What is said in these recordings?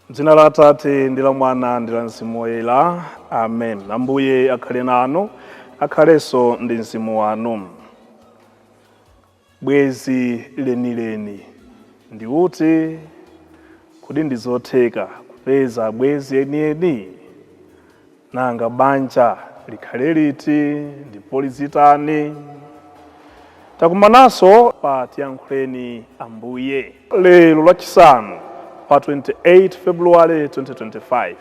M'dzina la Atate ndi la Mwana ndi la Mzimu Woyera. Amen. Ambuye akhale nanu, akhalenso ndi mzimu wanu. Bwezi lenileni ndi uti? Kodi ndi zotheka kupeza abwenzi enieni? Nanga banja likhale liti ndipo lizitani? Takumananso pa Tiyankhuleni Ambuye lero Lachisanu pa 28 February 2025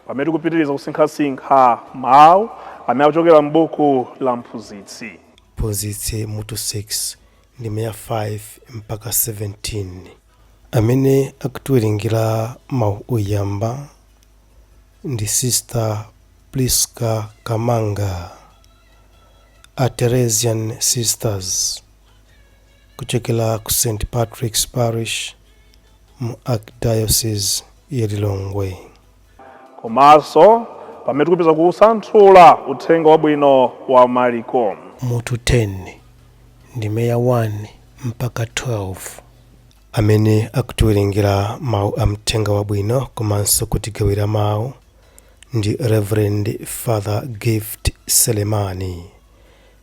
pamene tikupitiriza kusinkhasinkha mawu amene akuchokera m'buku la Mphunzitsi. Mphunzitsi mutu 6 ndime ya 5 mpaka 17. Amene akutiwerengera mawu oyamba ndi Sister Prisca Kamanga a Theresian Sisters kuchokera ku St Patrick's Parish mu Archdiocese ya Lilongwe. Komanso pamene tikupitiriza kusanthula Uthenga Wabwino wa Mariko. Mutu 10 ndime ya 1 mpaka 12. Amene akutiwerengera mawu a Mthenga Wabwino komanso kutigawira mawu ndi Rev Father Gift Selemani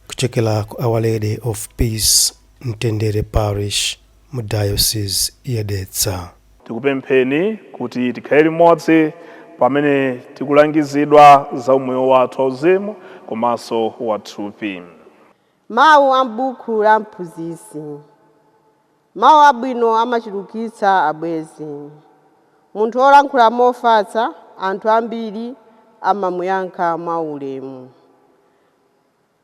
kuchokera ku Our Lady of Peace Mtendere Parish mu Diocese ya Dedza. Tikupempheni kuti tikhale limodzi pamene tikulangizidwa za umoyo wathu wauzimu komanso wathupi. Mawu a m'buku la Mphunzitsi. Mawu abwino amachulukitsa abwenzi. Munthu wolankhula mofatsa, anthu ambiri amamuyankha mwaulemu.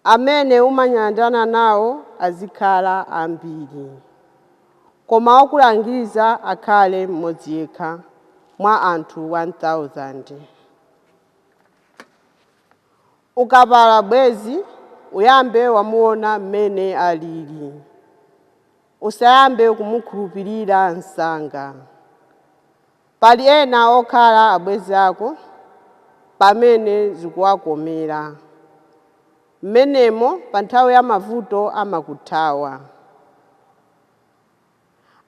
Amene umanyadana nawo azikhala ambiri, koma wokulangiza akhale mmodzi yekha mwa anthu 1,000. Ukapala bwenzi, uyambe wamuona mmene alili. Usayambe kumukhulupirira msanga. Pali ena okhala abwenzi ako pamene zikuwakomera. Mmenemo pa nthawi ya mavuto amakuthawa.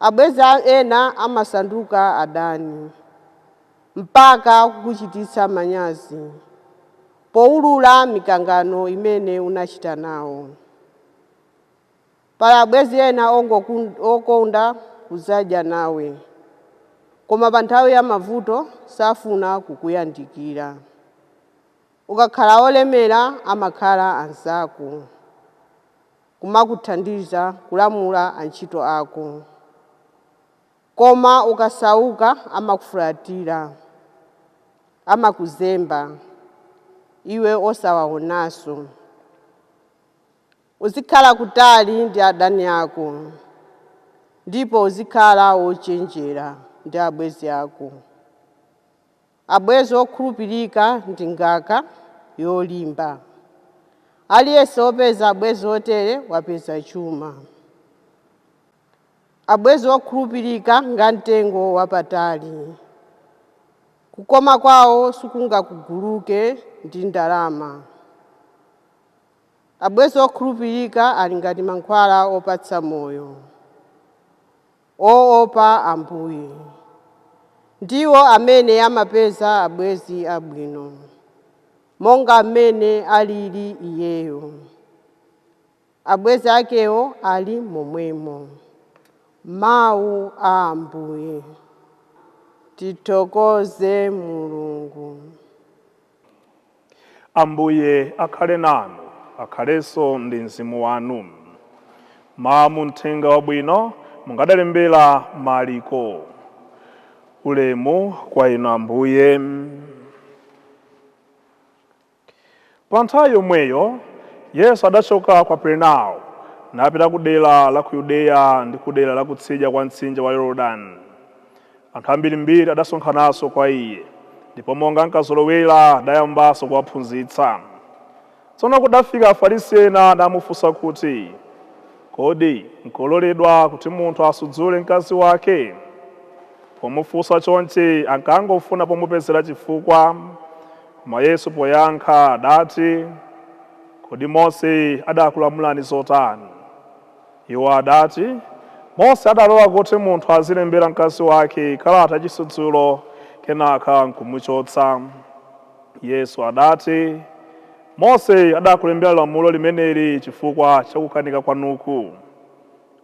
Abwenzi ena amasanduka adani mpaka kukuchititsa manyazi powulula mikangano imene unachita nawo. Pali abwenzi ena okonda kuzadya nawe, koma pa nthawi ya mavuto safuna kukuyandikira. Ukakhala wolemera amakhala anzako, kumakuthandiza kulamula antchito ako. Koma ukasauka amakufulatira, amakuzemba, iwe osawaonanso. Uzikhala kutali ndi adani ako, ndipo uzikhala wochenjera ndi abwenzi ako. Abwenzi okhulupirika ndi ngaka yolimba. Aliyense wopeza abwenzi otere wapeza chuma. Abwenzi okhulupirika nga mtengo wapatali. Kukoma kwawo sikungagulike ndi ndalama. Abwenzi okhulupirika ali ngati mankhwala opatsa moyo, oopa Ambuye. Ndiwo amene amapeza abwenzi abwino, monga mmene alili iyeyo. Abwenzi akewo ali momwemo. Mawu a Ambuye. Tithokoze Mulungu. Ambuye akhale nanu, akhalenso ndi mzimu wanu. Mawu mu Mthenga Wabwino monga adalembera Mariko. Ulemu kwa inu Ambuye. Pa nthawi yomweyo Yesu adachoka ku Kapernao napita ku dera la ku Yudeya ndi ku dera la kutsidya kwa mtsinje wa Yorodani. Anthu ambirimbiri adasonkhananso kwa iye, ndipo monga ankazolowera adayambanso kuwaphunzitsa. Tsono kudafika Afarisi ena namufunsa kuti, Kodi nkololedwa kuti munthu asudzule mkazi wake? Pomufunsa chonchi ankangofuna pomupezera chifukwa. Koma Yesu poyankha adati, Kodi Mose adakulamulani zotani? Iwo adati, Mose adalola kuti munthu azilembera mkazi wake kalata yachisudzulo kenaka nkumuchotsa. Yesu adati, Mose adakulembera lamulo limeneli chifukwa cha kukanika kwanuku.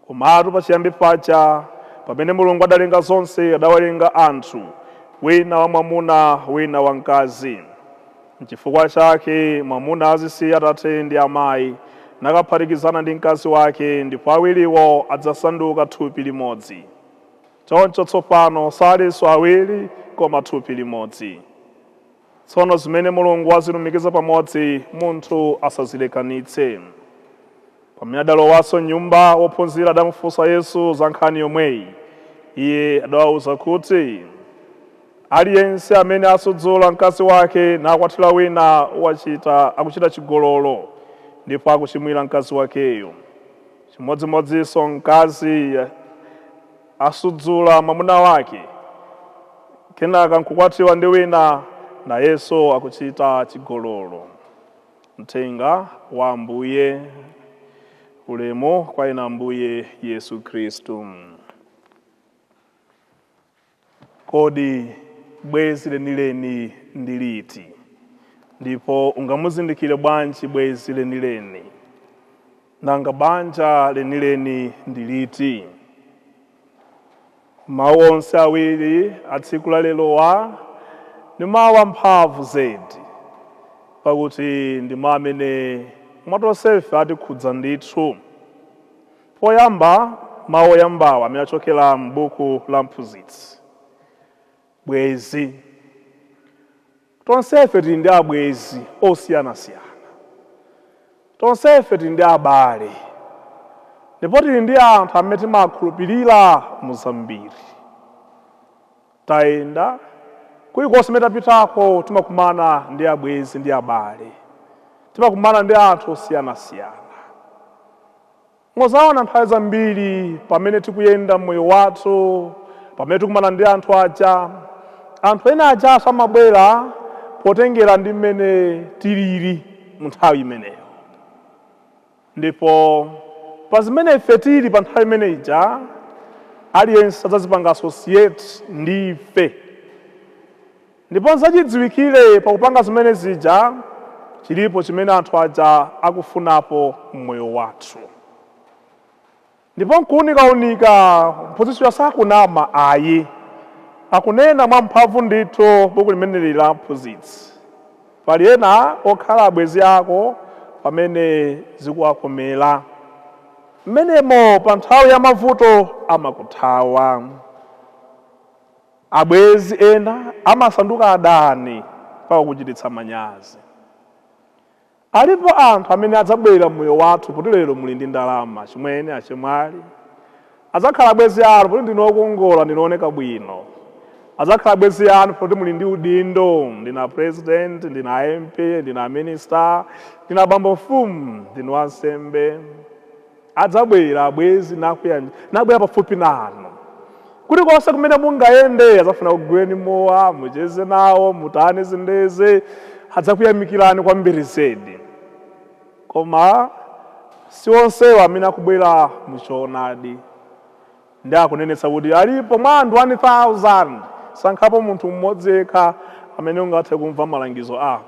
Komatu pachiyambi paja, pamene Mulungu adalenga zonse, adawalenga anthu, wina wamwamuna, wina wamkazi. Nchifukwa chake mwamuna azisiya atate ndi amayi, nakaphatikizana ndi mkazi wake, ndipo awiriwo adzasanduka thupi limodzi. Choncho tsopano salinso awiri, koma thupi limodzi. Tsono zimene Mulungu wazilumikiza pamodzi, munthu asazilekanitse. Pamene adalowanso m'nyumba, ophunzira adamufunsa Yesu za nkhani yomweyi. Iye adawauza kuti, Aliyense amene asudzula mkazi wake nakwatira wina akuchita chigololo, ndipo akuchimwira mkazi wakeyo. Chimodzimodzinso mkazi asudzula mwamuna wake, kenaka nkukwatiwa ndi wina, nayenso akuchita chigololo. Mthenga wa Ambuye. Ulemu kwa inu Ambuye Yesu Khristu. Kodi bwenzi lenileni ndi liti? Ndipo ungamuzindikire bwanji bwenzi lenileni? Nanga banja lenileni ndi liti? Mawu onse awiri a tsiku la lerowa ndi mawu amphamvu zedi, pakuti ndi mawu amene mwa tonsefe atikhudza ndithu. Poyamba, mawu oyambawa amene achokera m'buku la Mphunzitsi, bwenzi. Tonsefe tili ndi abwenzi osiyanasiyana. Tonsefe tili ndi abale. Ndipo tili ndi anthu amene timakhulupirira mu zambiri. Tayenda kulikonse kumene tapitako timakumana ndi abwenzi ndi abale. Timakumana ndi anthu osiyanasiyana. Muzaona nthawi zambiri pamene tikuyenda mmoyo wathu, pamene tikumana ndi anthu aja, anthu ena ajanso amabwera potengera ndi mmene tilili mu nthawi imeneyo. Ndipo pa zimene ife tili pa nthawi imene ija, aliyense adzazipanga associate ndi ife. Ndipo nzachidziwikire pakupanga zimene zija chilipo chimene anthu aja akufunapo mmoyo wathu. Ndipo nkuunikaunika mphunzitsiyo sakunama ayi. Akunena mwamphamvu ndithu buku limeneli la Mphunzitsi. Pali ena okhala abwenzi ako pamene zikuwakomera. Mmenemo pa nthawi ya mavuto amakuthawa. Abwenzi ena amasanduka adani mpaka kukuchititsa manyazi. Alipo anthu amene adzabwera mmoyo wathu poti lero muli ndi ndalama, achimwene, achemwali. Adzakhala abwenzi anu poti ndinu okongola, ndinu ooneka bwino. Adzakhala abwenzi anu poti muli ndi udindo, ndinu a president, ndinu a MP, ndinu a minister, ndinu abambo mfumu, ndinu wansembe. Adzabwera abwenzi nabwera pafupi nanu. Kulikonse kumene mungayende, adzafuna kuguleni mowa, mucheze nawo, mutani zindezi, adzakuyamikirani kwambiri zedi. Koma si onsewo amene akubwera mu choonadi. Ndi akunenetsa kuti alipo mwa anthu 1000, sankhapo munthu mmodzi yekha amene ungathe kumva malangizo ake.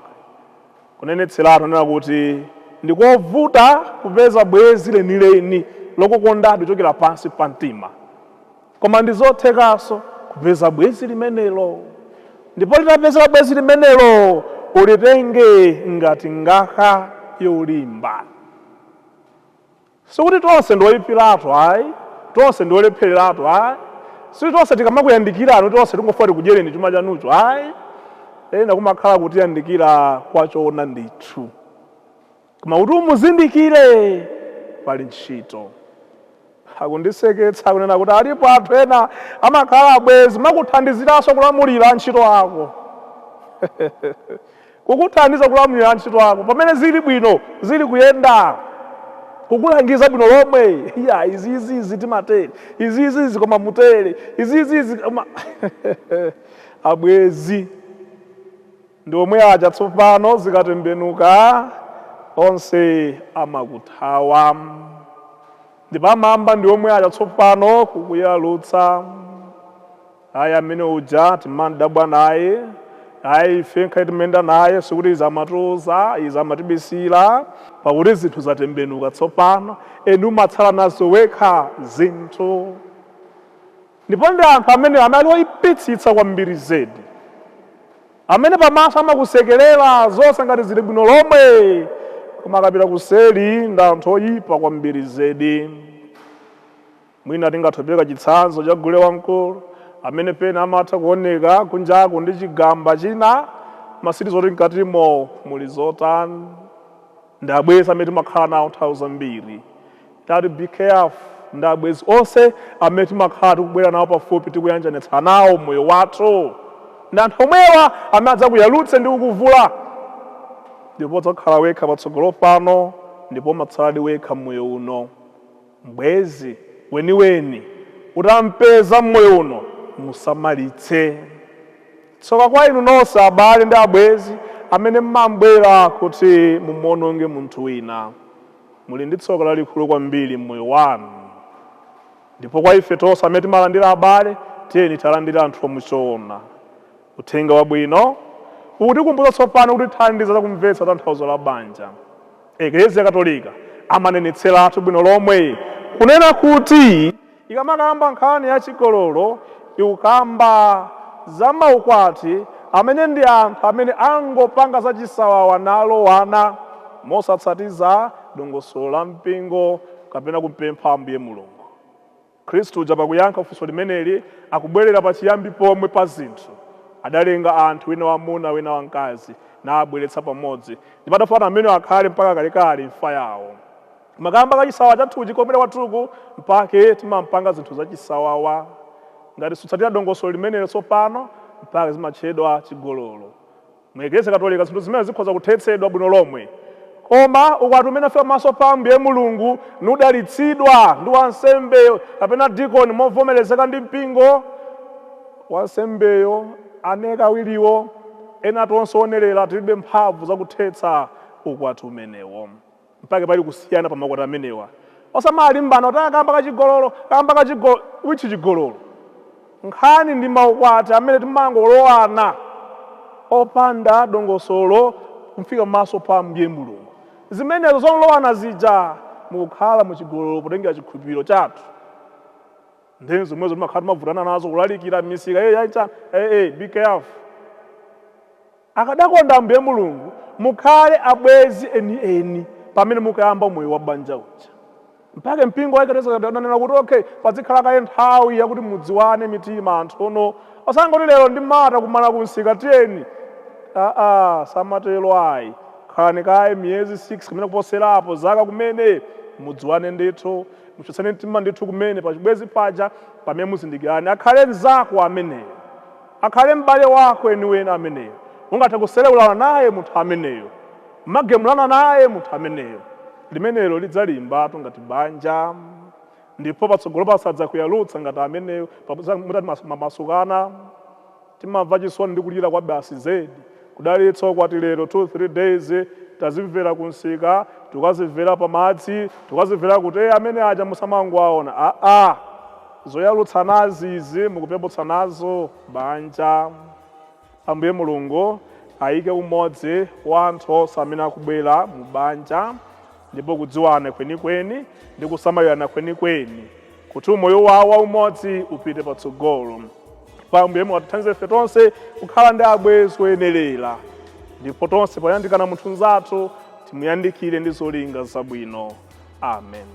Kunenetseratu kunena kuti ndikovuta kupeza bwenzi lenileni lokukondadi kuchokera pansi pa mtima. Koma ndi zothekanso kupeza bwenzi limenelo. Ndipo litapezeka bwenzi limenelo, ulitenge ngati ngaka yolimba. Sikuti tonse ndi oipiratu ayi, tonse ndi olephereratu ayi, sikuti tonse tikamakuyandikirani tonse tingofuna tikudyereni chuma chanucho ayi. Ena kumakhala kutiyandikira kwa choona ndithu. Koma kuti umuzindikire pali ntchito. Akundiseketsa akunena kuti alipo anthu ena amakhala abwenzi makuthandiziranso kulamulira antchito ako, kukuthandiza kulamulira antchito ako pamene zili bwino, zili kuyenda, kukulangiza bwino lomwe, iya, izizizi timatere, izizizi koma mutere, izizizi koma. Abwezi ndi omwe aja tsopano zikatembenuka onse amakuthawa, ndipo amamba ndi omwe aja tsopano kukuyalutsa. Ayi, amene uja timadabwa naye, ayi, ife nkhale timenda naye, sikuti izi amatiuza, izi amatibisira, pakuti zinthu zatembenuka tsopano, eni umatsala nazo wekha zinthu. Ndipo ndi anthu amene ali oyipitsitsa kwambiri zedi, amene pamaso amakusekerera zonse ngati zili bwino lomwe, koma akapita kuseli ndi anthu oyipa kwambiri zedi. Mwina tingathe chitsanzo cha gule wamkulu amene pena amatha kuoneka kunjaku ndi chigamba china, masiti zoti mkatimo muli zotani. Ndi abwenzi amene timakhala nawo nthawi zambiri. Tati be careful ndi abwenzi onse amene timakhala tikubwera nawo pafupi, tikuyanjanitsa nawo moyo wathu. Ndi anthu omwewa amene adzakuyalutse ndi kukuvula, ndipo udzakhala wekha patsogolo pano, ndipo umatsaladi wekha mmoyo uno. Mbwezi weniweni utampeza mmoyo uno, musamalitse. Tsoka kwa inu nonse abale ndi abwenzi amene mmabwera kuti mumuononge munthu wina. Muli ndi tsoka lalikulu kwambiri mmoyo wanu. Ndipo kwa ife tonse amene timalandira abale, tiyeni talandira anthu omuchoona. Uthenga wabwino ukutikumbutsa tsopano kuti thandiza zakumvetsa tanthauzo la banja. Ekleziya Katolika amanenetseratu bwino lomwe kunena kuti ikamakamba nkhani ya chigololo, ikukamba za maukwati amene ndi anthu amene angopanga zachisawawa nalowana mosatsatiza dongosolo la mpingo kapena kumpempha Ambuye Mulungu. Khristu uja pakuyankha funso limeneli akubwerera pachiyambi pomwe pa zinthu. Adalenga anthu, wina wamuna, wina wamkazi, nabweretsa pamodzi, ndipo adafuna amene akhale mpaka kalekale imfa yawo. Makamba kachisawawa chathuchi komwera kwathuku, mpake timampanga zinthu zachisawawa. Ngati sutsatira dongosolo limenelo tsopano, mpaka zimatchedwa chigololo. Mu Eklesia Katolika zinthu zimene zikhoza kuthetsedwa bwino lomwe, koma ukwati umene afika pamaso pa Ambuye Mulungu nudalitsidwa ndi wansembe kapena dikoni movomerezeka ndi mpingo, wansembeyo, aneka awiriwo, ena tonse onerera tilibe mphamvu zakuthetsa ukwati umenewo. Mpake pali kusiyana pa makwati amenewa. Osamalimbana kuti akamba kachigololo, kamba kachigololo, wichi chigololo. Nkhani ndi maukwati amene timangolowana opanda dongosolo kufika pamaso pa Ambuye Mulungu. Zimenezo zolowana zija mukukhala muchigololo potengera chikhulupiriro chathu. Ndi zomwezo timakhala timavutana nazo kulalikira m'misika. Hey, yacha, hey, hey, be careful. Akadakonda Ambuye Mulungu mukhale abwenzi enieni pamene mukayamba moyo wa banja uja. Mpaka mpingo wa Eklesia unanena kuti okay, pazikhala kaye nthawi yakuti mudziwane mitima anthu ono, osangoti lero ndi mata kumana kunsika, tiyeni. Aa, samatero ayi. Khalani kaye miyezi 6 kumene kuposerapo zaka kumene mudziwane ndithu, muchotsane mtima ndithu kumene pachibwezi paja, pamene muzindikirane. Akhale mzako ameneyo, akhale m'bale wako eniweni ameneyo, ungathe kuselewulana naye munthu ameneyo, magemulana naye munthu ameneyo. Limenelo lidzalimbatu ngati banja, ndipo patsogolo pasadza kuyalutsa ngati ameneyo mutati mamasukana. Timamva chisoni ndi kulira kwa basi zedi. Kudalitsa ukwati lero, 2 3 days tazimvera kunsika, tukazimvera pamadzi, tukazimvera kuti amene aja musamangowaona. Aa, zoyalutsa nazi izi mukupeputsa nazo banja. Ambuye Mulungu ayike umodzi wa anthu onse amene akubwera mu banja, ndipo kudziwana kwenikweni ndi kusamalirana kwenikweni, kuti umoyo wawo waumodzi upite patsogolo. Pa Ambuye Mulungu atithandize ife tonse kukhala ndi abwenzi oyenerera, ndipo tonse poyandikana munthu mnzathu timuyandikire ndi zolinga zabwino. Amen.